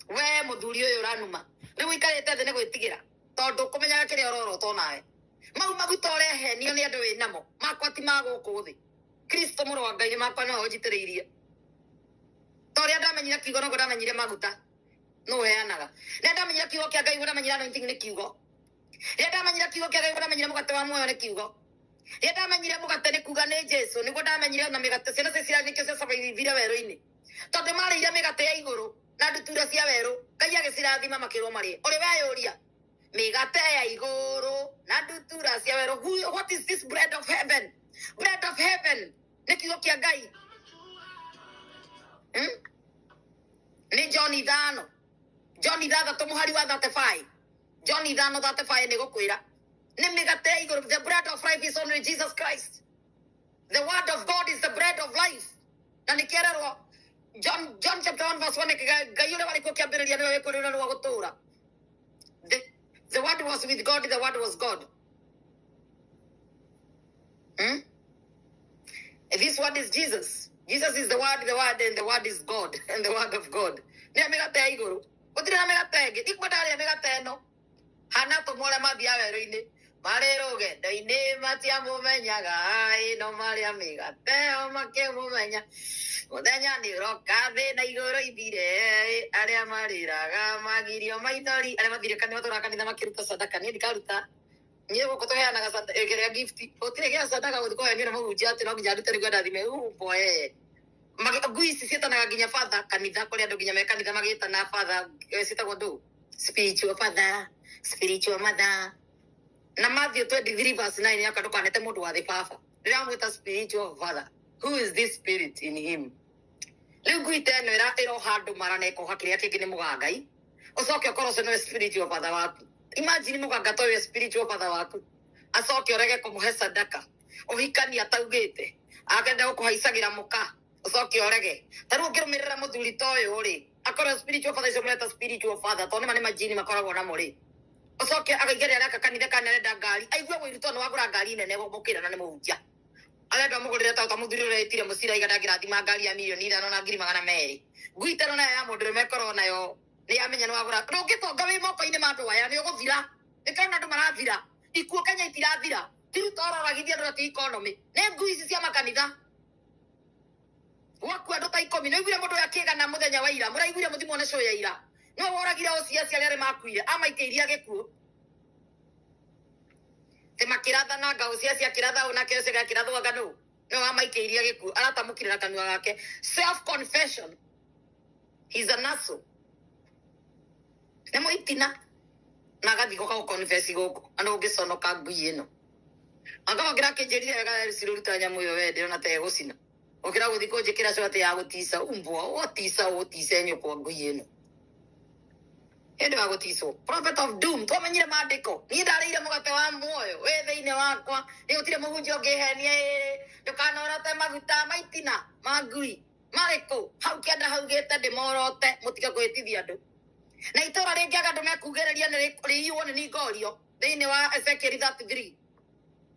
We mũthuri ũyũ ũranuma rĩu ũikarĩte thĩ nĩ gwĩtigĩra tondũ kũmenyaga kĩrĩa ũrorotwo nawe. Mau maguta ũrehenio nĩ andũ wĩ namo makwa ti ma gũkũ thĩ. Kristo mũrũ wa Ngai nĩ makwa nowe ũnjitĩrĩirie. Ta ũrĩa ndamenyire kiugo noguo ndamenyire maguta nũ ũheanaga. Rĩrĩa ndamenyire kiugo kĩa Ngai nĩguo ndamenyire anointing nĩ kiugo. Rĩrĩa ndamenyire kiugo kĩa Ngai nĩguo ndamenyire mũgate wa muoyo nĩ kiugo. Rĩrĩa ndamenyire mũgate nĩ kuga nĩ Jesu nĩguo ndamenyire ona mĩgate ciana cia Isiraeli nĩkĩo ciacabaithire werũ-inĩ. Tondũ marĩire mĩgate ya igũrũ na ndutura cia werũ, Ngai agĩcirathima makĩrwo marĩe. Ũrĩ weyũria mĩgate ya igũrũ na ndutura cia werũ, what is this bread of heaven? Bread of heaven nĩ kiugo kĩa Ngai. Hmm? Nĩ John ithano, John ithathatũ mũhari wa 35. John ithano 35 nĩ gũkwĩra nĩ mĩgate ya igũrũ. The bread of life is only Jesus Christ. The word of God is the bread of life. Na nĩ kĩererwo John chapter 1 verse 1 Ngai ũrĩa warĩ kuo kĩambĩrĩria nĩwe wĩ kũrĩ na wa gũtũũra. The word was with God, the word was God. Hmm? This word is Jesus. Jesus is the word, and the word is God, and the word of God. Nĩ mĩgate ya igũrũ. Gũtirĩ na mĩgate ĩngĩ. Ndikwenda arĩa mĩgate ĩno. Hana atũmwo arĩa mathiaga werũ-inĩ. Marĩ rũgendo-inĩ matiamũmenyaga, ĩ no marĩa mĩgate o makĩmũmenya. Mũthenya nĩ ũroka thĩ na igũrũ ithire, arĩa marĩraga magirio maithori. Arĩa mathire kanitha matũraga kanitha makĩruta sadaka. Niĩ ndikaruta. Niĩ gũkũ tũheanaga kĩrĩa gift. Gũtirĩ gĩa sadaka gũthiĩ kũhenio nĩ mũhunjia atĩ no nginya ndute nĩguo ndathime. Boe. Ngui ici ciĩtanaga nginya father kanitha, kũrĩ andũ nginya me kanitha magĩtana father, ciĩtagwo ndũ? Spiritual father, spiritual mother. Na Matthew 23 verse 9 yaka ndũkanete mũndũ wa thĩ baba. Ndĩramwĩta spiritual father. Who is this spirit in him? Rĩu ngui ta ĩno ĩroha andũ mara na ĩkoha kĩrĩa kĩngĩ nĩ mũgangai. Ũcoke ũkorwo ũcio nĩwe spiritual father waku. Imagine mũganga ta ũyũ spiritual father waku. Acoke ũrege kũmũhe sadaka. Ũhikani ataugĩte. Akenda gũkũhaicagĩra mũka. Ũcoke ũrege. Ta rĩu ũngĩrũmĩrĩra mũthuri ta ũyũ rĩ, akorwo spiritual father icio mũreta spiritual father tondũ nĩma nĩ majini makoragwo namo rĩ. Ũcoke akaingĩra areka kanitha kana arenda ngari. Aigue ũiru tondũ nĩwagũra ngari nene mũkĩra na nĩ mũhunjia. Arenda mũgũrĩre ta mũthuri ũrĩa ĩtire mũcira igana ngĩrathima ngari ya 5,000,000 na ngiri magana merĩ. Ngui ta ĩno nayo ya mũndũ ũrũme ĩkorwo nayo nĩ yamenya nĩwagũra. Ndũngĩtonga wĩ moko-inĩ ma andũ aya nĩ ũgũthira. Nĩtũrona andũ marathira. Ikuũ Kenya itirathira. Ti Ruto ũroragithia andũ na ti economy. Nĩ ngui ici cia makanitha. Gwaku andũ ta ikũmi. Nĩũiguire mũndũ ũyũ akĩgana mũthenya wa ira. Mũraiguire mũthi muone show ya ira. Nĩwe woragire OCS arĩa arĩa makuire. Amaikĩirie gĩkuũ. Tĩ makĩrathana nga OCS akĩratha ũũ nake ũcio akĩrathwo anga nũ. Nĩwe wamaikĩirie gĩkuũ. Aratamũkire na kanua gake. Self confession. He's an asshole. Nĩ mũitina. Na agathiĩ gũka gũ-confess gũkũ. Andũ ũngĩconoka ngui ĩno. Anga wangĩra akĩnjĩrire wega cirũruta nyamũ ĩyo we ndĩrona ta ĩgũcina. Ũkĩra gũthiĩ kũnjĩkĩra cwatĩ ya gũtica umbwa ũtica ũtice nyũkwa ngui ĩno. Hĩndĩ wa gũticwo. Prophet of doom. Twamenyire maandĩko. Niĩ ndarĩire mũgate wa muoyo wĩ thĩinĩ wakwa. Nĩ gũtirĩ mũhunjia ũngĩhenia ĩrĩ. Ndũkanorote maguta maitina ma ngui. Marĩkũ? Hau kĩanda haugĩte ndĩmorote mũtige kwĩhĩtithia andũ. Na itũra rĩngĩ aga andũ mekugĩrĩria nĩ rĩiywo nĩ ningorio thĩinĩ wa Ezekiel 33.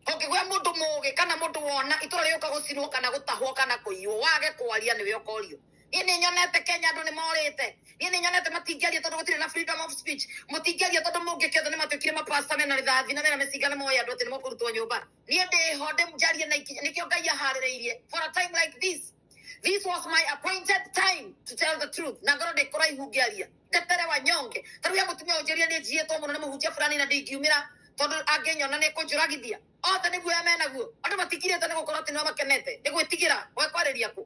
Ũngĩgĩa mũndũ mũũgĩ kana mũndũ wona itũra rĩũka gũcinwo kana gũtahwo kana kũiywo wage kwaria nĩwe ũkorio. Niĩ nĩ nyonete Kenya andũ nĩ morĩte. Niĩ nĩ nyonete matingĩaria tondũ gũtirĩ na freedom of speech. Mũtingĩaria tondũ mũngĩkĩothe nĩ matuĩkire mapasta mena rithathi na mena mĩcinga na moĩ andũ atĩ nĩ mũkũrutwo nyũmba. Niĩ ndĩho ndĩnjarie na ikinya nĩkĩo Ngai aharĩrĩirie for a time like this. This was my appointed time to tell the truth. Na ngorwo ndĩ kũraihu ngĩaria. Ndetere wanyonge. Ta rĩu ya mũtumia ũnjĩrire nĩ njiyĩtwo mũno nĩ mũhunjia fulani na ndingiumĩra tondũ angĩnyona nĩ kũnjũragithia. Othe nĩguo menaguo. Andũ matikirĩte nĩ gũkorwo atĩ nĩo makenete. Nĩ gwĩtigĩra gwekwarĩria kũ.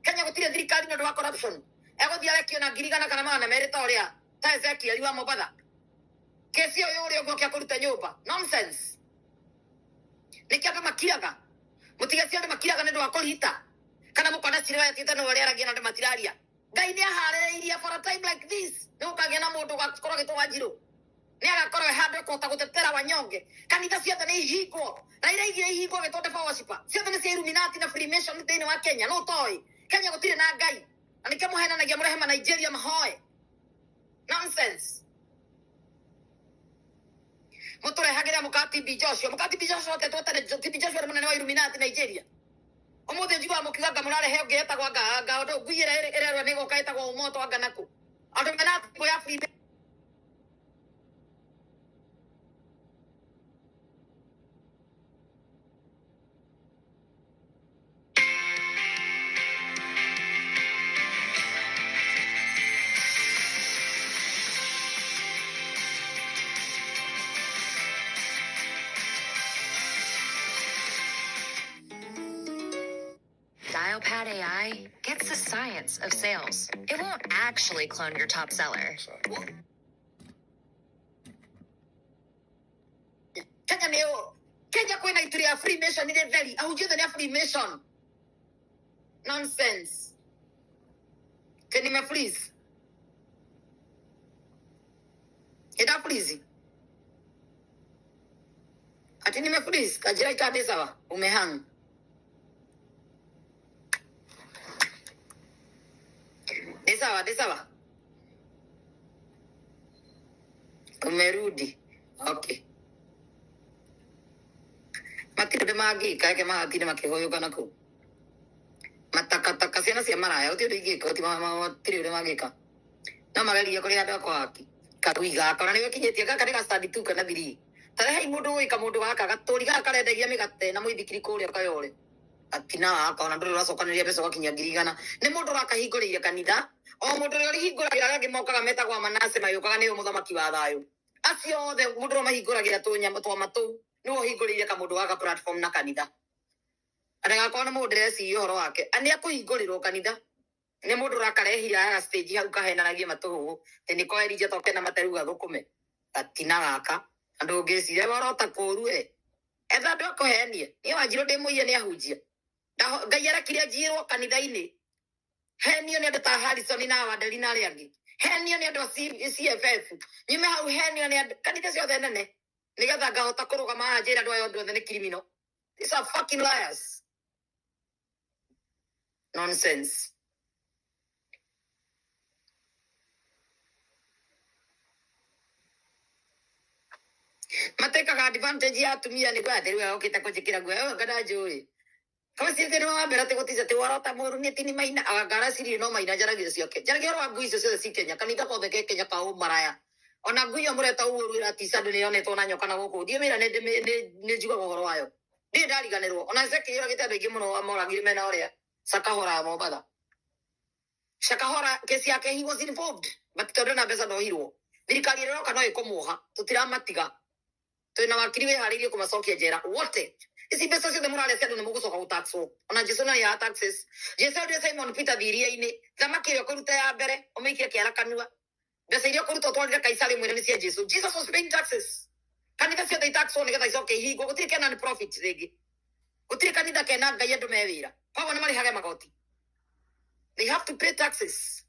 Kenya gũtirĩ thirikari nĩ ũndũ wa corruption. Egũthiĩ arekio na ngiri igana kana magana merĩ ta ũrĩa ta Ezekiel wa Mombatha. Kesi ũyũ ũrĩa ũngĩ ũke kũruta nyũmba. Nonsense. Nĩkĩo andũ makiraga. Mũtigacie andũ makiraga nĩ ũndũ wa kũrita. Kana mũkona Cira etĩte nĩwe ũrĩa aragia na andũ matiraria. Ngai nĩ aharĩrĩirie for a time like this. Nĩ gũkagĩa na mũndũ ũgakorwo agĩtwo Wanjirũ. Nĩ agakorwo e handũ ekũhota gũtetera wanyonge. Kanitha ciothe nĩ ihingwo. Raila aigire ihingwo agĩtwo devil worshipper. Ciothe nĩ cia Illuminati na Freemason thĩinĩ wa Kenya. No ũtoĩ. Kenya gũtirĩ na Ngai. Na nĩkĩo mũhenanagia mũrehe ma Nigeria mahoe. Nonsense. Mũtũrehagĩra mũka TB Joshua. Mũka TB Joshua atetwo tene. TB Joshua nĩ mũnene wa Illuminati Nigeria. Ũmũthĩ njiguaga mũkiuga anga mũrarehe ũngĩ etagwo anga anga ũndũ ngui ĩrĩa ĩrerwo nĩ ĩgoka ĩtagwo Ũmoto anga nakũ. Andũ mena thimũ ya free. Dialpad AI gets the science of sales. It won't actually clone your top seller. Kenya nĩyo Kenya kwĩna itu rĩa Freemason rĩ theri, ahunjia othe nĩ a Freemason. Nonsense. Ke nime freeze. Ida freeze. Ati nime freeze. Kajira ikade sawa. Umehang. Ni sawa, ni sawa. Umerudi. Okay. Matirĩ ũndũ mangĩka reke magatinde makĩhũyũka na kũu. Matakataka ciana cia maraya gũtirĩ ũndũ ingĩka gũtirĩ ũndũ mangĩka. No mageria kũrĩ andũ akwa haki. Kagui gaka ona nĩwe kinyĩtie gaka nĩ ga stand 2 kana 3. Tarehei mũndũ gwĩka mũndũ gaka gatũri gaka karendagia mĩgate na mũithikiri kũrĩa Kayole. Atina gaka ona ndũrĩ ũracokanĩrĩria mbeca ũgakinyia 100,000. Nĩ mũndũ ũrakahingũrĩire kanitha. O mũndũ ũrĩa ũrĩhingũragĩra arĩa angĩ mokaga metagwo Manase magĩũkaga nĩwe mũthamaki wa thayũ. Acio othe mũndũ ũrĩa ũmahingũragĩra tũnyamũ twa matũ nĩwe ũhingũrĩire kamũndũ gaka platform na kanitha. Ndagakorwo nĩ mũndũ ndĩreciria ũhoro wake. Nĩ akũhingũrĩrwo kanitha. Nĩ mũndũ ũrakarehire haha stage hau kahenanagie matũhũhũ. Atĩ nĩko Elijah toke na materu gathũkũme. Gatina gaka. Andũ ũngĩciria warota kũũru we. Etha andũ a kũhenie. Niĩ Wanjirũ ndĩ mũiye nĩ ahunjia. Ngai arekire njiyĩrwo kanitha-inĩ. Henio nĩ andũ ta Harrison na Wanderi na arĩa angĩ. Henio nĩ andũ a CFF. Nyume hau henio nĩ andũ kanitha ciothe nene. Nĩgetha ngahota kũrũgama haha njĩre andũ aya andũ othe nĩ criminal. These are fucking liars. Nonsense. Matekaga advantage ya atumia nĩguo atĩ rĩu okĩte kũnjĩkĩra guoya ũyũ anga ndanjũĩ. Kamũciĩ nĩ wambĩra atĩ gũtica atĩ warota mũru nĩ atĩ nĩ maina anga aracirie no maina njaragia ciake. Njaragia ũhoro wa ngui icio ciothe ci Kenya kanitha kothe ke Kenya ka ũmaraya. Ona ngui ĩyo mũreta ũru ĩratica andũ nĩyonetwo na nyoka na gũkũ. Ndiĩ wĩra nĩ njugaga ũhoro wayo. Ndirĩ ndariganĩrwo. Ona Zeki yũragĩte andũ aingĩ mũno amoragire mena ũrĩa Shakahola ya Mombatha. Shakahola kesi yake he was involved. But tondũ na mbeca ndohirwo. Thirikari ĩrĩa ĩroka no ĩkũmuoha. Tũtiramatiga. Twĩna wakiri wĩharĩirie kũmacokia njera wote. Ici mbeca ciothe mũrarĩa cia andũ nĩ mũgũcoka gũtaxwo. Ona Jesu no ya taxes. Jesu erire Simon Peter thiĩ iria-inĩ. Thamaki ĩrĩa ũkũruta ya mbere ũmĩikie kĩara kanua. Mbeca iria ũkũruta ũtwarĩre Kaisari mwĩre nĩ cia Jesu. Jesus was paying taxes. Kanitha ciothe itaxwo nĩgetha icoke ihingwo. Gũtirĩ kena non profit rĩngĩ. Gũtirĩ kanitha kena Ngai andũ me wĩra. Koguo nĩ marĩhage magoti. They have to pay taxes.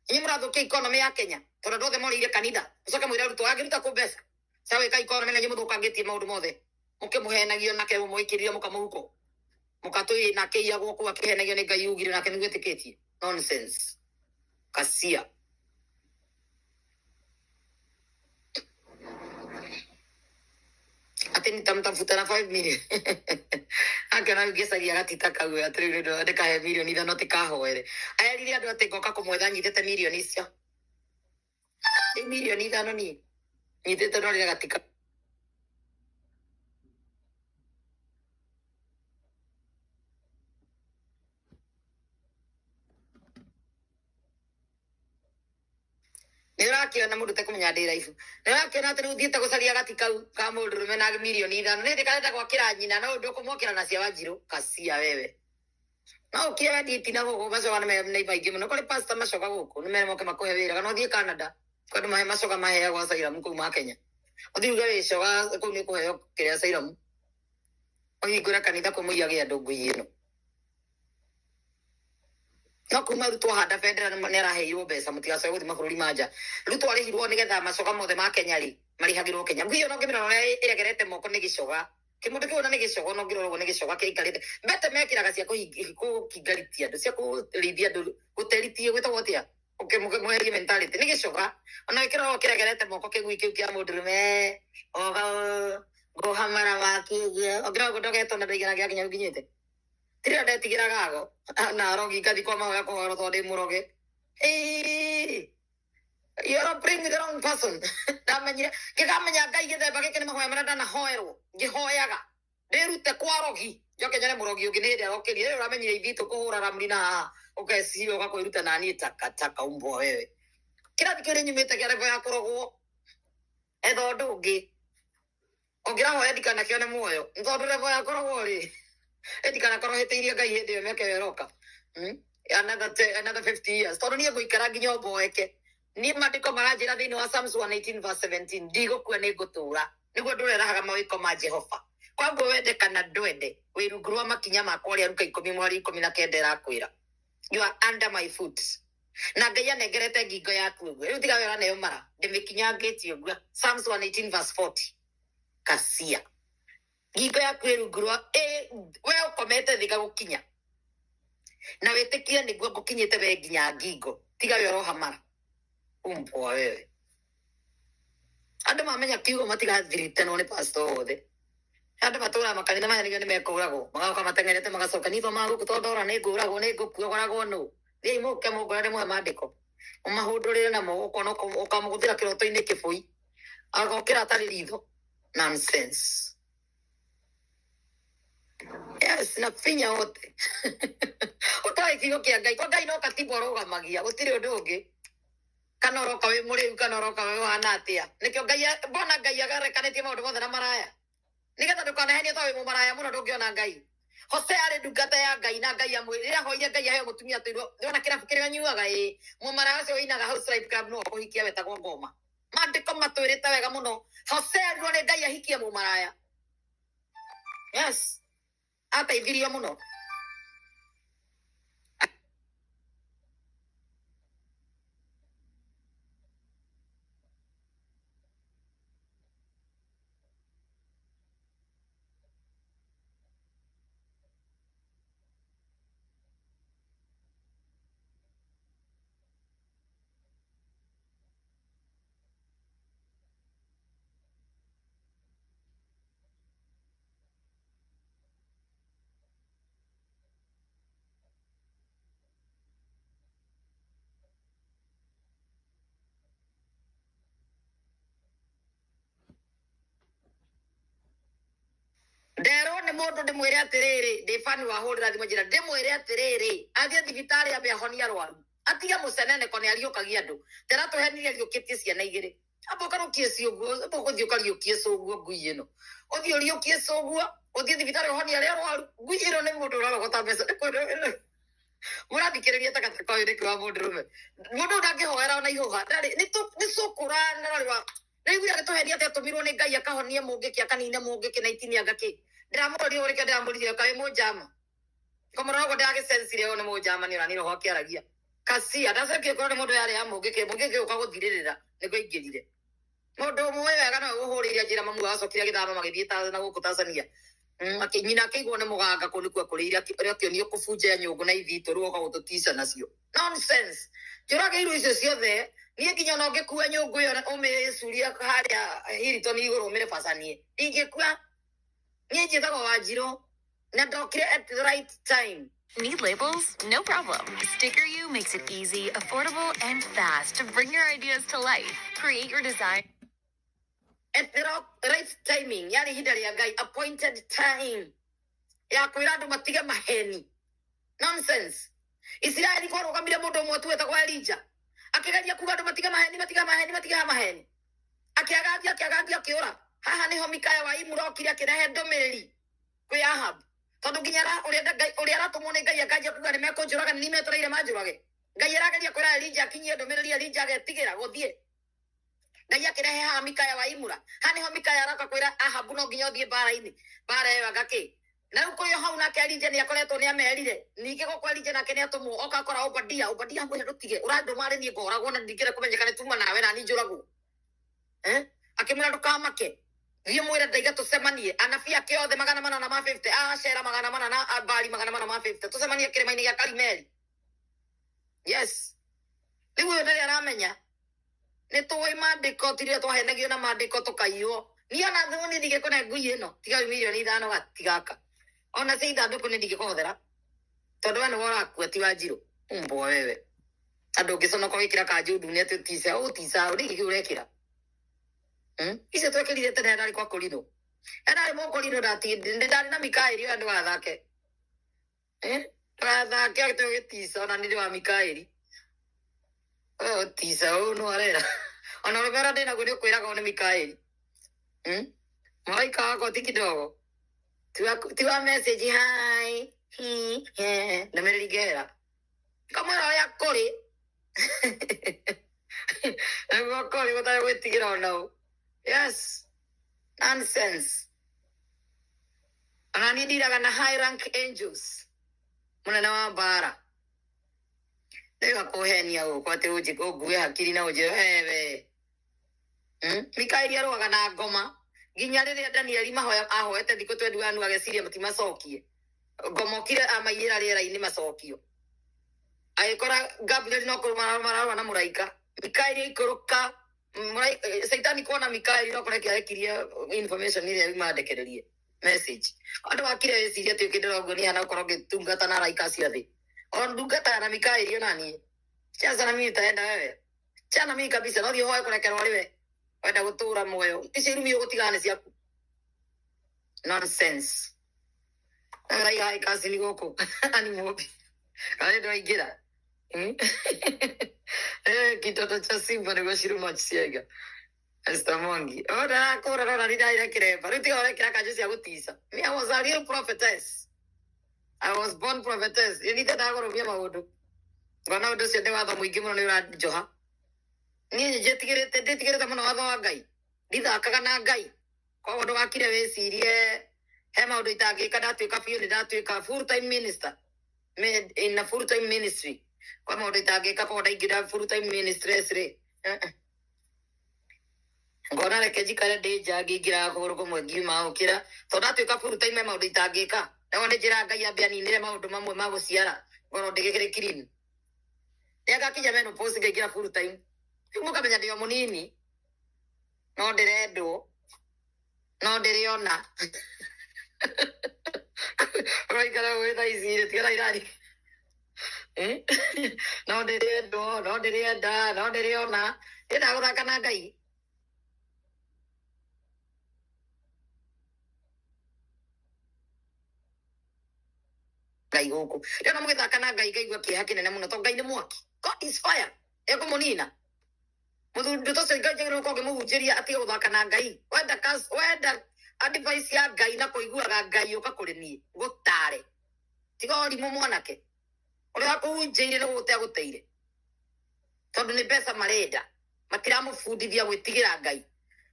Inyuĩ mũrathũkia economy ya Kenya. Tondũ andũ othe morĩire kanitha. Mũcoke mwĩre arutwo angĩruta kũ mbeca. Cia gwĩka economy na inyuĩ mũthũkangĩtie maũndũ mothe. Mũkĩmũhenagio nake mũmũikĩrire mũkamũhuko. Mũkatũĩ nake iyagwo kũu akĩhenagio nĩ Ngai ugire nake nĩguo ĩtĩkĩtie. Nonsense. Kasia. Atĩ nitamtafuta na 5 million. Akĩona ngĩcaria gatita kau atĩ rĩu nĩ ndĩkahe 5 million tikahoere. Erire andũ atĩ ngoka kũmwetha nyitĩte mirioni icio. Rĩu 5 million niĩ nyitĩte no rĩrĩa gatika. Nĩ ũrakĩona mũndũ ũtekũmenya ndĩ raibu. Nĩ ũrakĩona atĩ rĩu thiĩte gũcaria gati kau ka mũndũrũme na 5 million. Nĩ ndĩkarenda gwakĩra nyina no ndũkũmwakĩra na cia Wanjirũ. Kasia wewe. No ũkĩre wendie itina gũkũ macoka nĩ nĩ maingĩ mũno. Kũrĩ pastor macoka gũkũ nĩ mere moke makũhe wĩra kana ũthiĩ Canada. Kwĩ andũ mahe macoka maheagwo asylum kũu ma Kenya. Ũthiĩ uge wĩ coga kũu nĩ kũheo kĩrĩa asylum. Ũhingũre kanitha kũu mũiyage andũ ngui ĩno. No kuma Ruto ahanda bendera nĩ araheirwo mbeca mũtigacoke gũthiĩ mabũrũri ma nja. Ruto arĩhirwo nĩgetha macoka mothe ma Kenya rĩ marĩhagĩrwo Kenya. Ngui ĩyo no ngĩmĩrora ũrĩa ĩregerete moko nĩ gĩcoga. Kĩmũndũ kĩu ona nĩ gĩcoga no ngĩrora ũguo nĩ gĩcoga kĩikarĩte. Mbete mekĩraga cia kũkingaritia andũ cia kũrĩithia andũ gũteritie gwĩtagwo atĩa? Ũkĩmweherie mentality nĩ gĩcoga. Ona gĩkĩrora ũguo kĩregerete moko kĩgui kĩu kĩa mũndũrũme oga ngũhamara wake ũguo. Ũngĩrora ũguo ndogetwo na ndaigana gĩakinya nginyĩte. Tiria ndetigĩra gago na arogi ngathi kwa mahoya kũhoro tondũ ndĩ mũroge. Ĩĩ. are praying with the wrong person. Ndamenyire ngĩkamenya Ngai gĩthemba gĩkĩ nĩ mahoya marĩa ndanahoerwo ngĩhoyaga ndĩrute kwa rogi njoke nyone mũrogi ũngĩ nĩ hĩndĩ arokĩria. Rĩu ũramenyire ithitũ kũhũra ramuri na haha ũkeciria ũgakwĩruta naniĩ takataka umbwa wewe. Kĩrathi kĩu nyumĩte kĩa level ya kũrogwo etha ũndũ ũngĩ ũngĩrahoya ndikanakĩone muoyo tondũ level ya kũrogwo rĩ ndikanakorwo hĩtĩirie Ngai hĩndĩ ĩyo mĩaka ĩyo ĩroka. Another 50 years tondũ niĩ ngũikara nginya mboeke. Niĩ maandĩko maranjĩra thĩinĩ wa Psalms 118 verse 17 ndigũkua nĩ ngũtũũra nĩguo ndũrerahaga mawĩko ma Jehova. Kwoguo wende kana ndwende wĩ rungu rwa makinya makwa ũrĩa Luka 10:19 ĩrakwĩra you are under my foot. Na Ngai anengerete ngingo yaku ũguo rĩu tiga wĩra nayo mara ndĩmĩkinyangĩtie ũguo. Psalms 118 verse 40 kacia ngingo yaku ĩ rungu rwa we ũkomete thĩ gagũkinya na wĩtĩkie nĩguo ngũkinyĩte we nginya ngingo tiga we ũroha mara umbwa wewe. Andũ mamenya kiugo matigathiritenwo nĩ pastor wothe. Andũ matũraga makanitha maya nĩguo nĩmekũragwo magoka mateng'erete magacoka nitho magũkũ tondũ ndora nĩ ngũragwo nĩ ngũkua ngoragwo nũ. Thiĩi mũke mũngore ndĩmũhe maandĩko ũmahũndũrĩre namo ũkona ũkamũgũthĩra kĩroto-inĩ kĩbũi agokĩra atarĩ ritho. Nonsense. Yes, na finya wote. Ũtoĩ kiugo kĩa Ngai kwa Ngai no katibu arũgamagia gũtirĩ ũndũ ũngĩ. Kana ũroka wĩ mũrĩu kana ũroka wĩ ũhana atĩa nĩkĩo Ngai mbona Ngai agarekanĩtie maũndũ mothe na maraya nĩgetha ndũkanahenio ta wĩ mũmaraya mũno ndũngĩona Ngai. Hosea arĩ ndungata ya Ngai na Ngai amwĩrire rĩrĩa ahoire Ngai aheo mũtumia atwĩrwo ndĩrona kĩrabu kĩrĩa anyuaga ĩ mũmaraya ũcio ũinaga House Life Club no akũhikia wetagwo Ngoma. Maandĩko matwĩrĩte wega mũno Hosea arirwo nĩ Ngai ahikie mũmaraya. Yes, ateithirio mũno. Nderwo nĩ mũndũ ndĩmwĩre atĩrĩrĩ ndĩ bani wahũrĩra thimũ njĩra ndĩmwĩre atĩrĩrĩ athiĩ thibitarĩ ambe ahonie arwaru atige mũceneneko nĩ ariũkagia andũ teratũhenirie ariũkĩtie ciana igĩrĩ amba ũkarũkie ciũguo amba ũgũthiĩ ũkariũkie cũguo ngui ĩno ũthiĩ ũriũkie cũguo ũthiĩ thibitarĩ ũhonie arĩa arwaru ngui ĩno nĩ mũndũ ũrarogota mbeca mũrathikĩrĩria takataka ũyũ nĩkĩ wa mũndũrũme mũndũ ũyũ ndangĩhoera ona ihũha ndarĩ nĩ cũkũra narĩ wa rĩu agĩtũhenia atĩ atũmirwo nĩ Ngai akahonie mũngĩkĩ akanine mũngĩkĩ na itinia ngakĩ ndĩramũroria ũrĩke ndĩramũririe kaĩ mũnjama komorogo ndagĩcensire ũyũ nĩ mũnjama nĩ ũrani roho akĩaragia kacia ndacokire korwo nĩ mũndũ yarĩ ya mũngĩkĩ mũngĩkĩ ũka gũthirĩrĩra nĩguo aingĩrire mũndũ ũmwe wega nowe ũhũrĩire njĩra mamu acokire agĩthama magĩthiĩ na gũkũ Tanzania. Nyina akĩigwo nĩ mũganga kũu nĩkuo akũrĩire ũrĩa akĩonio kũbunja nyũngũ na ithitũ rĩu oka gũtũtica nacio. Nonsense. Njũrage irio icio ciothe niĩ nginya ona ũngĩkua nyũngũ ĩyo ũmĩcurie harĩa Hilton igũrũ ũmĩrebacanie ingĩkua niĩ njĩtagwo Wanjirũ na ndokire at the right time. Need labels? No problem. StickerYou makes it easy, affordable, and fast to bring your ideas to life. Create your design at the right timing, yani ihinda rĩa Ngai appointed time ya kwĩra andũ matige maheni. Nonsense. Isiraeli kwarũgamire mũndũ ũmwe tu wetagwo Elijah akĩgeria kuga andũ matige maheni matige maheni matige maheni akĩagathia akĩagathia akĩũra. Haha nĩho Mikaya wa Imura okire akĩrehe ndũmĩrĩri kwĩ Ahab tondũ nginya ũrĩa aratũmwo nĩ Ngai akanjia kuga nĩ mekũnjũraga nĩ metereire manjũrage. Ngai arageria kwĩra Elijah akinyie ndũmĩrĩri Elijah agetigĩra gũthiĩ. Ngai akĩrehe haha Mikaya wa Imura. Haha nĩho Mikaya aroka kwĩra Ahabu no nginya ũthiĩ mbara-inĩ mbara ĩyo anga kĩ. Na rĩu kũrĩ o hau nake Elijah nĩ akoretwo nĩ amerire ningĩ gũkũ Elijah nake nĩ atũmwo oka akora Obadia. Obadia amwĩra ndũtige ũrandũma arĩ niĩ ngoragwo na ndingĩenda kũmenyeka nĩ tuma nawe na niĩ njũragwo. Akĩmwĩra ndũkamake thiĩ mwĩre ndaiga tũcemanie anabii ake othe 450 Ashera 400 na Abali 450 tũcemanie kĩrĩma-inĩ gĩa Karimeli. Yes, rĩu ũyũ ndarĩ aramenya nĩ tũĩ maandĩko tirĩa twahenagio na maandĩko tũkaiywo. Niĩ ona thimũ nĩ ndingĩkũne ngui ĩno tiga 5 milioni gatigaka ona cia ithandũkũ nĩ ndingĩkũhũthĩra tondũ we nĩwe ũrakua ti Wanjirũ umbwa wewe. Andũ ũngĩconoka wĩkĩra kanjũ ndune atĩ ũtica ũtica ũrĩ kĩ ũrekĩra. Icio twekĩrire tene ndarĩ kwa Korino. Ndarĩ mũkorino ndarĩ na Mikaeli ũyũ ndũgathake. Ndũgathake atĩ ũgĩtica ona nĩ wa Mikaeli. Ũyũ ũtica ũyũ nĩ arera. Ona ũrĩa ũrĩa ndĩnaguo nĩ ũkwĩraga nĩ Mikaeli. Malaika wakwa ti kidogo. Tiwa message hi. Hi. He. Ndũmĩrĩri ngera. Kamwĩra ũrĩa kũrĩ. Nĩguo kũrĩ gũtarĩ gwĩtigĩra ona ũ. Yes. Nonsense. Ona niĩ ndiraga na high rank angels. Mũnene wa mbara. Rĩu akũhenia gũkũ atĩ ũngue hakiri na ũnjĩre wewe. Mikaeli arũaga na ngoma. Nginya rĩrĩa Danieli mahoya ahoete thikũ 21 ageciria matimacokie. Ngoma okire amaiyĩra rĩera-inĩ macokio. Agĩkora Gabriel no kũrũa na mũraika. Mikaeli aikũrũka Saitani kuona Mikaeli no kũreke arekirie information ĩrĩa yuma ndekererie message. Andũ akire wĩcirie atĩ ũkĩndora ũguo nĩ hana gũkorwo ngĩtungata na araika acio thĩ. O ndungataga na Mikaeli ona niĩ. Cheza na mimi itaenda wewe. Chana mimi kabisa no thiĩ ũhoe kũrekerwo arĩ we. Wenda gũtũra muoyo. Icio irumi ũgũtigana nĩ ciaku. Nonsense. Raiga hai kasi gũkũ. Ani mũmbi. Karĩ ndwaingĩra. Kitoto cha simba nĩguo ciruma ciaiga. Esther Mwangi. O ndakũra rora ndiraire kĩremba. Rĩu tiga ũrekĩra kanjũ cia gũtica. Me I was a real prophetess. I was born prophetess. Nĩ ndendaga kũrũmia maũndũ. Ngona ũndũ ũcio nĩ watho mũingĩ mũno nĩ ũranjoha. Niĩ njĩtigĩrĩte ndĩtigĩrĩte mũno watho wa Ngai. Ndithakaga na Ngai. Koguo ndũgakire wĩcirie he maũndũ itangĩka ndatuĩka biũ nĩ ndatuĩka full time minister. In a full time ministry. Kwa maũndũ itangĩka koguo ndaingĩra full time ministries rĩ. Ngona reke njikare ndĩ nja ngĩingĩraga kũgũrũ kũmwe ngiuma ũkĩra tondũ ndatuĩka full time he maũndũ itangĩka. Naguo nĩ njĩra Ngai ambe aninĩre maũndũ mamwe ma gũciara ngorwo ndĩgĩkĩrĩ clean. Rĩrĩa ngakinya menopause ngaingĩra full time. Rĩu mũkamenya ndĩ o mũnini no ndĩrendwo no ndĩrĩona. Ũraikara ũĩ thaa ici rĩ tigana irari. No ndĩrendwo no ndĩrĩenda no ndĩrĩona. Ndĩrenda gũthaka na Ngai. Ngai gũkũ. Rĩo mũgĩthaka na Ngai ngaigua kĩeha kĩnene mũno tondũ Ngai nĩ mwaki. God is fire. Ekũmũnina. Mũthuri ũcio Ngai njagĩrĩirwo gũkorwo ngĩmũhunjĩria atige gũthaka na Ngai. Wenda wenda advice ya Ngai na kũiguaga Ngai ũka kũrĩ niĩ ngũtare. Tiga ũrimũ mwanake. Ũrĩa wakũhunjĩirie nĩ gũgũte agũteire. Tondũ nĩ mbeca marenda. Matiramũbundithia gwĩtigĩra Ngai.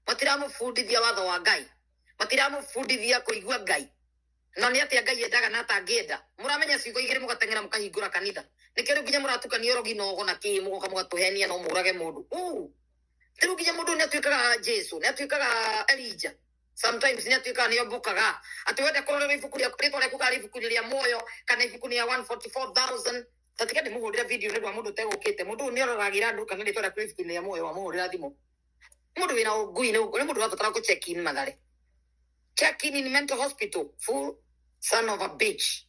Matiramũbundithia watho wa Ngai. Matiramũbundithia kũigua Ngai. No nĩ atĩa Ngai endaga na atangĩenda. Mũramenya ciugo igĩrĩ mũgateng'era mũkahingũra kanitha. Nĩkĩo rĩu nginya mũratukania ũrogi na ũgo na kĩ mũgoka mũgatũhenia no mũrage mũndũ. Rĩu nginya mũndũ nĩ atuĩkaga Jesu, nĩ atuĩkaga Elijah. Sometimes nĩ atuĩkaga nĩ ombũkaga. Atĩ wenda kũrorerwo ibuku rĩa rĩtwa rĩaku kana ibuku rĩa muoyo kana ibuku rĩa 144,000. Ta tiga ndĩmũhũrĩre video nĩ ũndũ wa mũndũ ũtegũkĩte. Mũndũ ũyũ nĩ aroragĩra andũ kana rĩtwa rĩaku ibuku rĩa muoyo wamũhũrĩra thimũ. Mũndũ wĩna ũngui nĩ mũndũ ũrabatara kũ check in Mathare. Check in mental hospital. Full son of a bitch.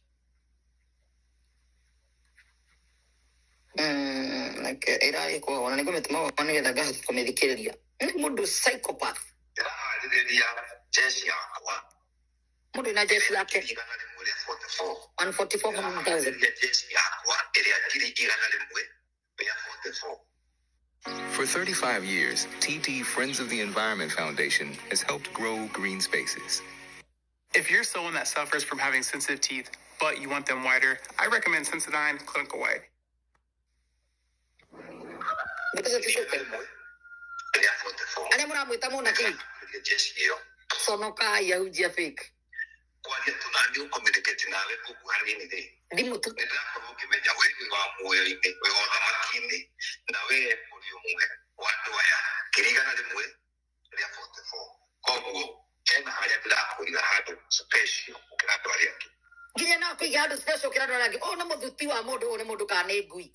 Like ĩrarĩ kwa ona nĩ ngũmĩtũma gwakwa nĩgetha ngahota kũmĩthikĩrĩria. Nĩ mũndũ psychopath. Ndĩraharĩrĩria jeshi yakwa. Mũndũ wĩna jeshi yake. 144. 144,000. Ndĩraharĩrĩria jeshi yakwa ĩrĩa 144,000. For 35 years, TD Friends of the Environment Foundation has helped grow green spaces. If you're someone that suffers from having sensitive teeth, but you want them whiter, I recommend Sensodyne Clinical White. Ndeto tucoke. 144. Arĩa mũramwĩta mũnabii. Ndĩraharĩrĩria jeshi ĩyo. Conokai ahunjia fake. Kwaria tu na niĩ ũcommunicate nawe ũguo hanini rĩ. Thimũ tu. Nĩ ndĩrakorwo ngĩmenya we wĩ wa muoyo-inĩ, wĩ wa ũthamaki-inĩ, na we ũrĩ ũmwe wa andũ aya 144. Koguo hena harĩa ndĩrakũiga handũ special gũkĩra andũ arĩa angĩ. Nginya no kũiga handũ special gũkĩra andũ arĩa angĩ. Ũyũ nĩ mũthuti wa mũndũ, ũyũ nĩ mũndũ kana nĩ ngui.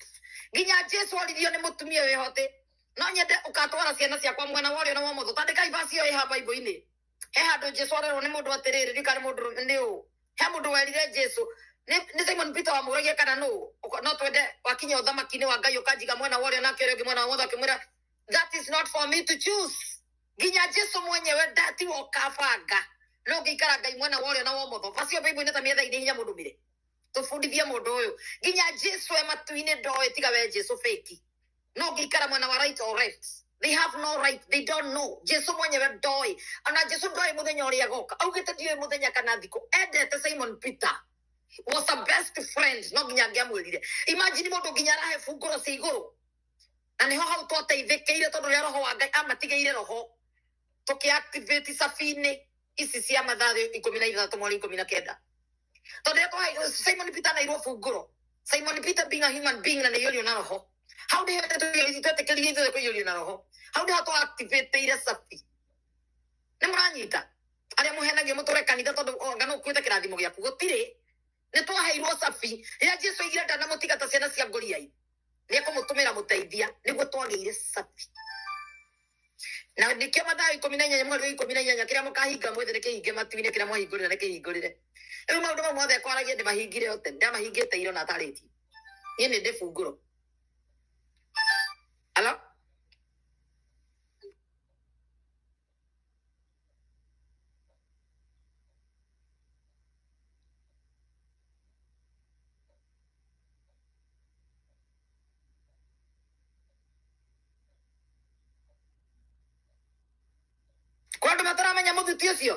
Nginya Jesu oririo nĩ mũtumia wĩho atĩ no nyende ũgatwara ciana ciakwa mwena wa ũrĩo na wa ũmotho. Tandĩka verse ĩyo ĩ haha Bible-inĩ. He handũ Jesu arerwo nĩ mũndũ atĩrĩrĩ, ndikana mũndũ nĩ ũ. He mũndũ werire Jesu Nĩ Simon Peter wamũragia kana nũ? No twende wakinya ũthamaki-inĩ wa Ngai ũkanjiga mwena wa ũrĩo nake ũrĩa ũngĩ mwena wa ũmotho, akĩmwĩra that is not for me to choose. Nginya Jesu mwenyewe ndatiwe ũkabanga no ngĩikara Ngai mwena wa ũrĩo na wa ũmotho. Bacio Bible nĩ ta mĩetha-inĩ hinya mũndũ mire tũbundithie mũndũ ũyũ nginya Jesu e matu-inĩ ndoĩ tiga we Jesu fake no ngĩikara mwena wa right or left. They have no right, they don't know. Jesu mwenyewe ndoĩ, ona Jesu ndoĩ mũthenya ũrĩa agoka, augĩte ndiũĩ mũthenya kana thikũ. Endete Simon Peter, was a best friend, no nginya angĩamwĩrire. Imagine mũndũ nginya arahe bungũro cia igũrũ, na nĩho hau twateithĩkĩire tondũ rĩrĩa roho wa Ngai amatigĩire roho tũkĩactivate cabi-inĩ ici cia mathaa 16 mweri 19, tondũ rĩrĩa Simon Peter anairwo bungũro, Simon Peter being a human being na nĩaiyũrio na roho, hau nĩho twetĩkĩrire ithuothe kũiyũrio na roho, hau nĩho twaactivateire cabi. Nĩ mũranyita arĩa mũhenagio mũtũre kanitha tondũ anga no ũkuĩte kĩrathimo gĩaku, gũtirĩ. Nĩ twaheirwo cabi rĩrĩa Jesu aigire ndanamũtiga ta ciana cia ngũriai, nĩ ekũmũtũmĩra mũteithia, nĩguo twagĩire cabi. Na nĩkĩo mathaa 18 mweri wa 18 kĩrĩa mũkahinga mwethe nĩ kĩhinge matu-inĩ, kĩrĩa mwahingũrĩra nĩ kĩhingũrĩre. Rĩu maũndũ mau mothe kwaragia ndĩmahingire ote, ndamahingĩte iro na atarĩtie. Niĩ nĩ ndĩ bungũro. Alo? Kwa andũ mataramenya mũthuti ũcio,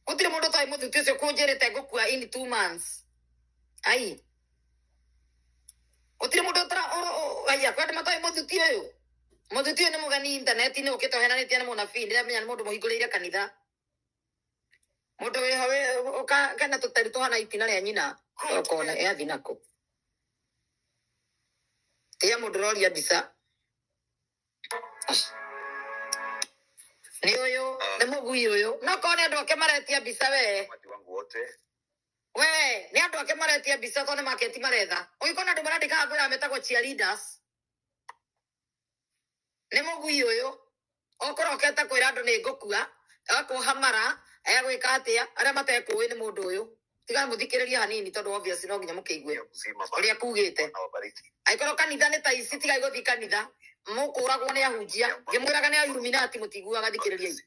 gũtirĩ mũndũ ũtoĩ mũthuti ũcio kũnjĩrĩte ngũkua in 2 months. Ai, gũtirĩ mũndũ ũtara aya, kwa andũ matoĩ mũthuti ũyũ. Mũthuti ũyũ nĩ mũgeni intaneti-inĩ ũkĩte ũhenanĩtie nĩ mũnabii, ndĩramenya nĩ mũndũ mũhingũrĩire kanitha, mũndũ wĩho kana tũteru tũhana itina rĩa nyina ũkona ĩathi nako. Tiga mũndũ ũroria mbica nĩ ũyũ, nĩ mũgui ũyũ, no korwo nĩ andũ ake maretia mbica we we nĩ andũ ake maretia mbica tondũ nĩ maketi maretha. Ũngĩkorwo na andũ marandĩkaga kwĩra metagwo cheerleaders, nĩ mũgui ũyũ okorwo okete kwĩra andũ nĩ ngũkua, akuoha mara, egwĩka atĩa, arĩa matekũĩ nĩ mũndũ ũyũ. Tiga mũthikĩrĩrie hanini tondũ obviously no nginya mũkĩigue ũrĩa kugĩte. Angĩkorwo kanitha nĩ ta ici, tigai gũthiĩ kanitha, mũkũragwo nĩ ahunjia, ngĩmwĩraga nĩ Illuminati mũtiguaga, thikĩrĩriai.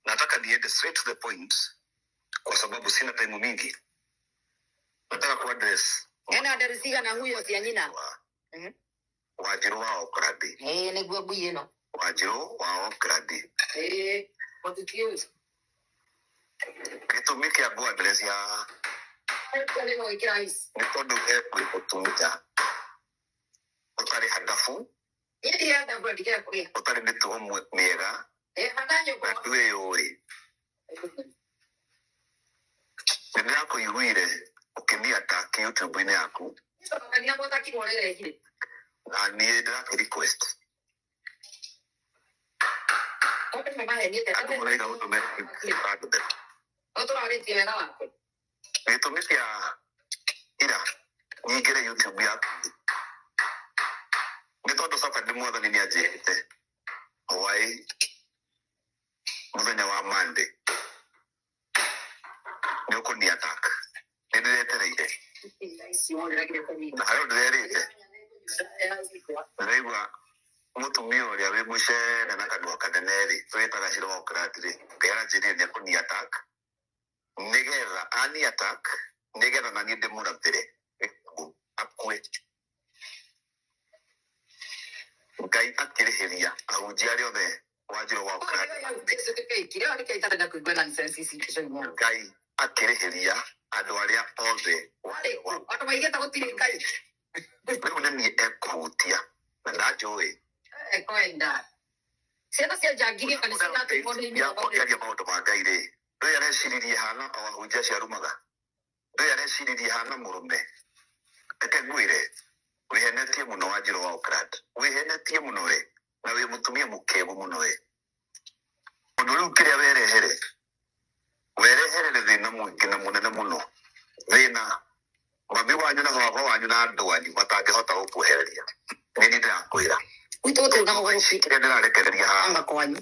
Nataka niende straight to the point kwa sababu sina time mingi. Nataka kuaddress Ena nderu cigana huyo cia nyina? Wanjiru wa Oakland. Ĩĩ nĩguo ngui ĩno. Wanjiru wa Oakland. Ĩĩ mũthuti ũyũ. Gĩtũmi kĩa ngũ-address ya nĩ tondũ ekwĩ mũtumia ũtarĩ handabu, ũtarĩ mĩtugo mĩega, na ndwĩyũĩ. Nĩ ndĩrakũiguire ũkĩmĩ attack YouTube-inĩ yaku, na niĩ ndĩrakĩ request andũ maraiga ũndũ mekũndũ. Gĩtũmi kĩa ira nyingĩre YouTube yaku nĩ tondũ Saturday mwathani nĩ anjĩrĩte hwaĩ mũthenya wa Monday nĩ ũkũni attack, nĩ ndĩretereire na harĩa ndĩrerĩte ndĩraigua mũtumia ũrĩa wĩ mũcere na kanua kanene rĩ, twĩtaga Shiro wa Oakland rĩ, Ngai aranjĩrire nĩ ekũni attack nĩgetha ani attack nĩgetha na niĩ ndĩmũrathĩre gĩkuũ akue. Ngai akĩrĩhĩria ahunjia arĩa othe Wanjiru wa Oakland, Ngai akĩrĩhĩria andũ arĩa othe Andũ maigĩte gũtirĩ Ngai. Rĩu nĩ niĩ ekũhutia na ndanjũĩ Ekwenda ciana cia njangiri kana ciratũmwo nĩ yakwa ngĩaria maũndũ ma Ngai rĩ, ndũĩ areciririe hana o ahunjia acio arumaga, ndũĩ areciririe hana mũrũme. Reke ngwĩre, wĩhenetie mũno Wanjiru wa Oakland, wĩhenetie mũno we, na wĩ mũtumia mũkĩgu mũno we. Ũndũ rĩu kĩrĩa werehere, wereherere thĩna mũingĩ na mũnene mũno, thĩna mami wanyu na baba wanyu na andũ anyu matangĩhota gũkwehereria. Nĩ niĩ ndĩrakwĩra gwitũ gũtirĩ na mũgũrũki kĩrĩa ndĩrarekereria haha anga kwanyu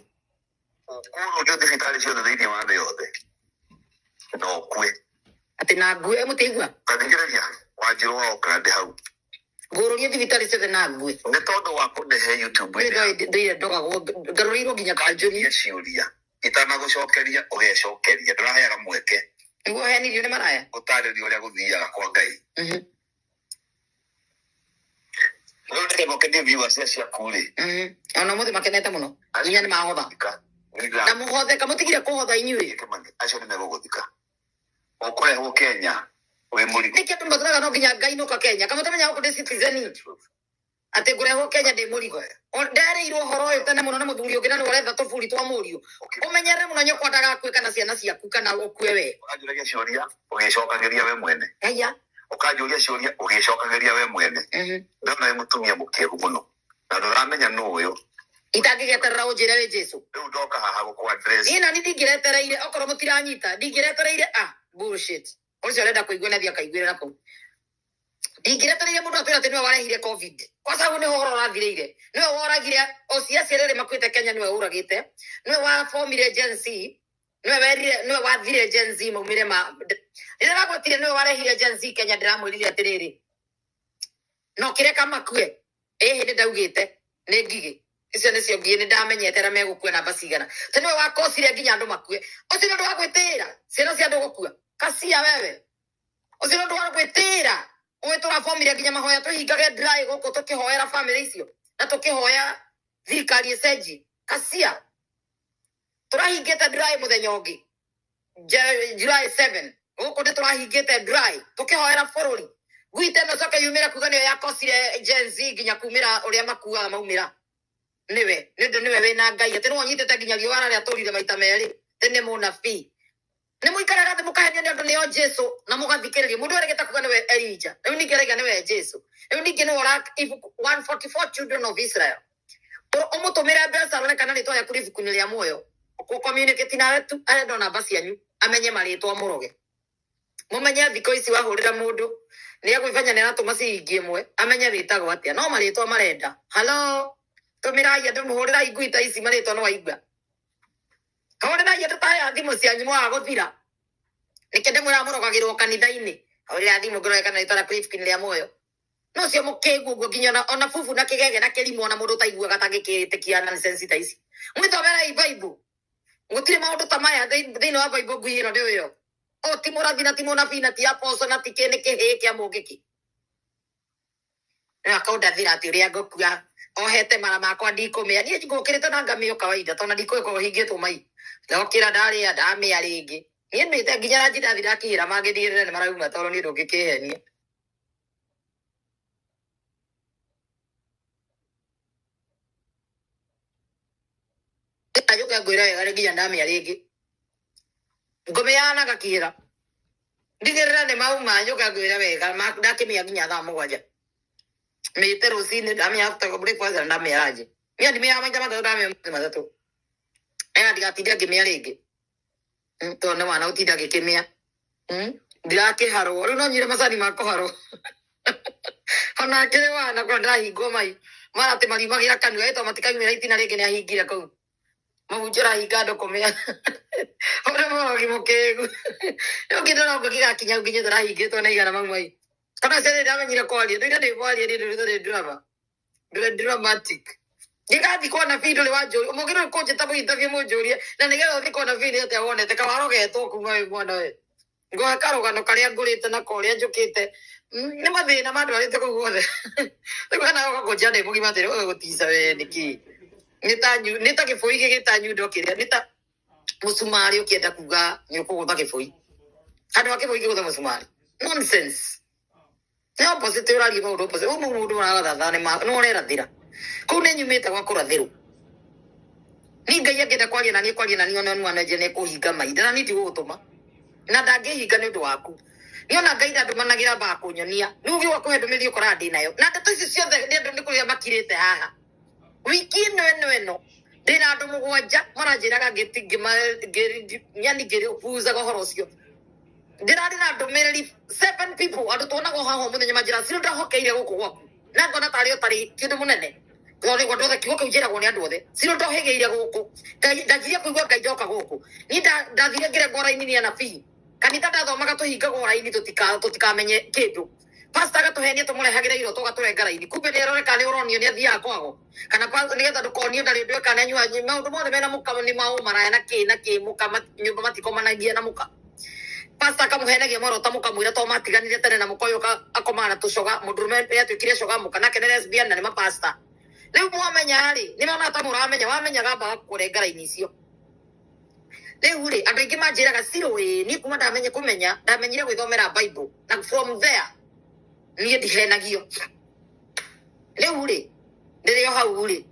ũkũrũrio thibitarĩ ciothe thĩinĩ wa thĩ yothe. Na ũkue. Atä na ngue må tä igua. Tathikĩrĩria, Wanjirũ wa Oakland hau. Ngå rå rie thibitarä ciothe na ngue. Nĩ tondũ wa kũndehe YouTube ĩrĩa. Ndä ndogagwo ngarå rä irwo nginya kanjå. Ũkanjũria ciũria itanagũcokeria, ũgecokeria, ndũraheaga mweke. Nä guo henirio nä maraya. Gũtarĩria ũrĩa gũthiaga kwa Ngai. Rĩu nĩgetha ũkenie viewers ciaku rĩ. Ona må thä makenete må no nginya nä mahotha. Thika. Na må hothe kamå tigire kå hotha inyuä. Kĩmani, acio nĩ megũgũthika, ũkũrehwo Kenya wĩ mũrigo. Nä kä andå matåraga no nginya ngainå ka Kenya kamå tamenya gå kå ndä citizen atä ngå rehwo Kenya ndä må rigo. Nderä irwo å horo å yå tene må no nä må thuri å ngä na nä ũretha tå buri twa må riå å menyere må no nyåkwa ndagakue kana ciana ciaku kana å kue we. Ũkanjũragia ciũria ũgĩcokagĩria we mwene. Aya. Ũkanjũria ciũria ũgĩcokagĩria we mwene. Ndona wĩ mũtumia mũkĩgu mũno na ndũramenya nũ ũyũ. Itangä geterera å njä re wä Jesu. Rĩu ndoka haha gũkũ address. Niä nani ndingä retereire okorwo må tiranyita ndingä retereire ah bullshit å cio arenda kå igua nathi akaiguä ra kå ndingä retereire må ndå atwä ra atä nĩwe warehire COVID kwa sababu nĩho ũhoro ũrathirĩire, nĩwe woragire OCS arĩa makuĩte Kenya, nĩwe ũragĩte, nĩwe wabomire Gen Z, nĩwe werire, nĩwe wathire Gen Z maumĩre ma rĩrĩa ragwetire, nĩwe warehire Gen Z Kenya. Ndĩramwĩrire atĩrĩrĩ, no kĩreka makue ĩhĩ nĩ ndaugĩte nĩ ngigĩ icio nĩcio ngigĩ, nĩ ndamenyete arĩa megũkua namba cigana te nĩwe wakocire nginya andũ makue. Ũcio nĩ ũndũ wa gwĩtĩĩra ciana cia andũ gũkua kacia wewe, ũcio nĩ ũndũ wa gwĩtĩĩra ũĩ tũrabomire nginya mahoya tũhingage dry gũkũ tũkĩhoera bamĩrĩ icio na tũkĩhoya thirikari ĩcenjie kacia tũrahingĩte dry mũthenya ũngĩ July 7 gũkũ nĩ tũrahingĩte dry tũkĩhoera bũrũri ngui ĩno coke yumĩre kuga nĩyo yakocire Gen Z nginya kumĩra ũrĩa makuaga maumĩra nĩwe nĩ ũndũ nĩwe wĩna Ngai atĩ nĩwe ũnyitĩte nginya riũa rarĩa tũrire maita merĩ tĩ nĩ mũnabii nĩ mũikaraga thĩ mũkahenio nĩ andũ nĩo Jesu na mũgathikĩrĩria mũndũ erĩgĩte kuga nĩwe Elija, rĩu ningĩ araiga nĩwe Jesu, rĩu ningĩ nĩwe ũra ibuku 144 children of Israel ũmũtũmĩre mbeca rore kana rĩtwa rĩaku rĩ ibuku-inĩ rĩa muoyo kũ communicate nawe tu arenda namba cianyu amenye marĩtwa mũroge mũmenye thikũ ici wahũrĩra mũndũ nĩ egwĩbanya nĩ aratũma ciringi ĩmwe amenye wĩtagwo atĩa no marĩtwa marenda halo tũmĩrai andũ mũhũrĩrai ngui ta ici marĩtwa no waigua hũrĩrai andũ ta aya thimũ cianyu mwaga gũthira nĩkĩ ndĩmwĩraga mũrogagĩrwo kanitha-inĩ hũrĩra thimũ ngũrore kana rĩtwa rĩaku rĩ ibuku-inĩ rĩa muoyo no cio mũkĩgu ũguo nginya ona bubu na kĩgege na kĩrimũ ona mũndũ ũtaiguaga tangĩkĩtĩkia nonsense ta ici. Mwĩthomerai Bible, gũtirĩ maũndũ ta maya thĩinĩ wa Bible. Ngui ĩno nĩyo o ti mũrathi na ti mũnabii na ti apostle na ti kĩ nĩ kĩhĩĩ kĩa mũngĩki akaũndathĩra atĩ ũrĩa ngũkua ohete mara makwa ndikũmĩa niĩ ngũkĩrĩte na ngamĩo kawaida tondũ ndikũĩ hingĩtwo mai ndokĩra ndarĩa ndamĩa rĩngĩ niĩ mĩte nginya ranji ndathi ndakĩhĩra mangĩndigĩrĩra nĩ marauma tondũ niĩ ndũngĩkĩhenia. Njũke ngwĩre wega rĩ nginya ndamĩa rĩngĩ ngũmĩaga na gakĩra ndigĩrĩra nĩ mauma njũke ngwĩre wega ndakĩmĩa nginya thaa 7 mĩte rũcinĩ ndamĩa after breakfast na ndamĩa ranji mĩa ndimĩaga maita matatũ ndamĩa maita matatũ ena ndigatinde ngĩmĩa rĩngĩ. Tondũ nĩ wana gũtinda ngĩkĩmĩa. Ndirakĩharwo rĩu no nyuire macani ma kũharwo ona akĩrĩ wana kũrĩa ndĩrahingwo mai mara atĩ mariumagĩra kanua ĩtwa matikaumĩra itina rĩngĩ nĩ ahingire kũu mũhunjia ũrahinga andũ kũmĩa ũrĩa mũrogi mũkĩgu rĩu ngĩndora ũguo gĩgakinya nginya tũrahingĩtwo na igana mau mai kana cio ndamenyire kwaria ndũire ndĩ kwaria niĩ ndũrĩ drama ndũrĩ dramatic ngĩgathiĩ kwa nabii ndũrĩ wanjũria mũngĩ rĩu kũnjĩta mũinterview mũnjũrie na nĩgetha ũthiĩ kwa nabii nĩ atĩa wonete kawarogetwo kuma wĩ mwana we ngohe karũgano karĩa ngũrĩte nako ũrĩa njũkĩte. Nĩ mathĩna mandwarĩte kũu guothe rĩu kana goka kũnjĩra ndĩ mũgima atĩrĩ ũyũ gũtica we nĩkĩ nĩ ta nĩ ta gĩbũi gĩgĩta nyundo kĩrĩa nĩ ta mũcumarĩ ũkĩenda kuga nĩ ũkũgũtha gĩbũi handũ ha kĩbũi gĩgũtha mũcumarĩ nonsense nĩ opposite ũraria maũndũ opposite ũmwe mũndũ ũragathatha nĩ nĩ ũrerathĩra kũu nĩ nyumĩte gwa kũrathĩrwo ni Ngai angĩenda kwaria na niĩ kwaria na niĩ ona nwa nje nĩ kũhinga maitho na niĩ ndigũgũtũma na ndangĩhinga nĩ ũndũ waku niona Ngai ndandũmanagĩra mbaa kũnyonia rĩu ũgĩũka kũhe ndũmĩrĩri ũkoraga ndĩ nayo na ndeto ici ciothe nĩ andũ nĩ kũrĩa makirĩte haha wiki ĩno ĩno ĩno ndĩna andũ 7 maranjĩraga yani ngĩbuzaga ũhoro ũcio ndĩrarĩ na ndũmĩrĩri 7 people andũ tuonagwo haha mũthenya manjĩra ciro ndahokeire gũkũ gwaku na ngona tarĩ o tarĩ kĩndũ mũnene tondũ andũ othe kiugo kĩu njĩragwo nĩ andũ othe ciro ndohĩgĩire gũkũ ndanjirie kũigua Ngai ndoka gũkũ niĩ ndathire ngĩrengwo raini nĩ anabii. Kanitha ndathomaga tũhingagwo raini tũtikamenye kĩndũ. Pastor agatuhenia tũmũrehagĩre iroto ũgatũrenga raini. Kumbe nĩ aroreka nĩ ũronio nĩ athiaga kwago. Kana nĩgetha ndũkonio ndarĩ ũndũ eka nĩ anyua maũndũ mothe mena mũka nĩ ma ũmaraya na kĩ na kĩ mũka nyũmba matikomanagia na mũka. Pastor akamũhenagia morota mũkamwĩra to matiganire tene na mũka ũyũ akomaga na tũcoga mũndũrũme nĩatuĩkire coga mũka nake nĩ lesbian na nĩ mapasta. Rĩu mwamenya rĩ nĩ monaga ta mũramenya wamenyaga ambaga kũrenga raini icio. Rĩu rĩ andũ aingĩ manjĩraga Ciro ĩ niĩ kuma ndamenye kũmenya ndamenyire gwĩthomera Bible na from there niĩ ndihenagio. Rĩu rĩ ndĩrĩ o hau rĩ.